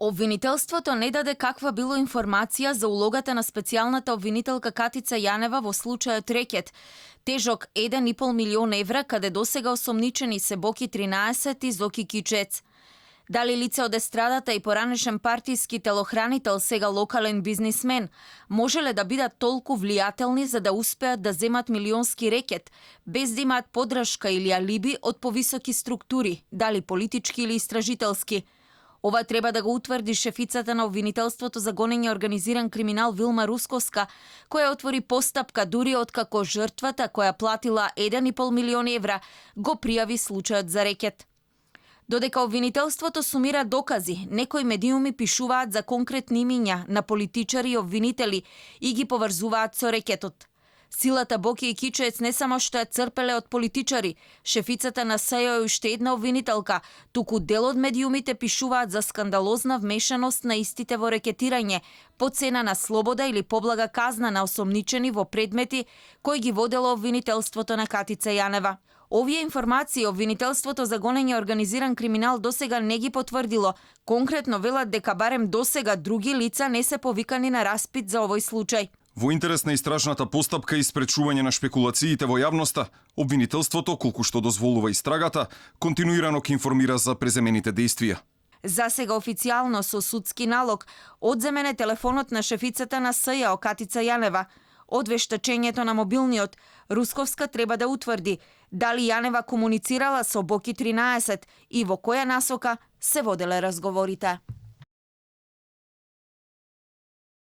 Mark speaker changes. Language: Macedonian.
Speaker 1: Обвинителството не даде каква било информација за улогата на специјалната обвинителка Катица Јанева во случајот рекет, тежок 1,5 милион евра, каде досега осомничени се Боки 13 и Зоки Кичец. Дали лице од естрадата и поранешен партиски телохранител, сега локален бизнисмен, можеле да бидат толку влијателни за да успеат да земат милионски рекет, без да имаат подршка или алиби од повисоки структури, дали политички или истражителски? Ова треба да го утврди шефицата на обвинителството за гонење организиран криминал Вилма Русковска, која отвори постапка дури откако жртвата, која платила 1,5 милион евра, го пријави случајот за рекет. Додека обвинителството сумира докази, некои медиуми пишуваат за конкретни имиња на политичари и обвинители и ги поврзуваат со рекетот. Силата Боки и Кичец не само што ја црпеле од политичари, шефицата на СЈО е уште една обвинителка, туку дел од медиумите пишуваат за скандалозна вмешаност на истите во рекетирање, по цена на слобода или поблага казна на осомничени во предмети кои ги водело обвинителството на Катица Јанева. Овие информации обвинителството за гонење организиран криминал досега не ги потврдило. Конкретно велат дека барем досега други лица не се повикани на распит за овој случај.
Speaker 2: Во интерес на истражната постапка и спречување на шпекулациите во јавноста, обвинителството, колку што дозволува истрагата, континуирано ќе информира за преземените дејствија.
Speaker 1: Засега официјално со судски налог одземен е телефонот на шефицата на СЈО Катица Јанева. Од вештачењето на мобилниот, Русковска треба да утврди дали Јанева комуницирала со Боки 13 и во која насока се воделе разговорите.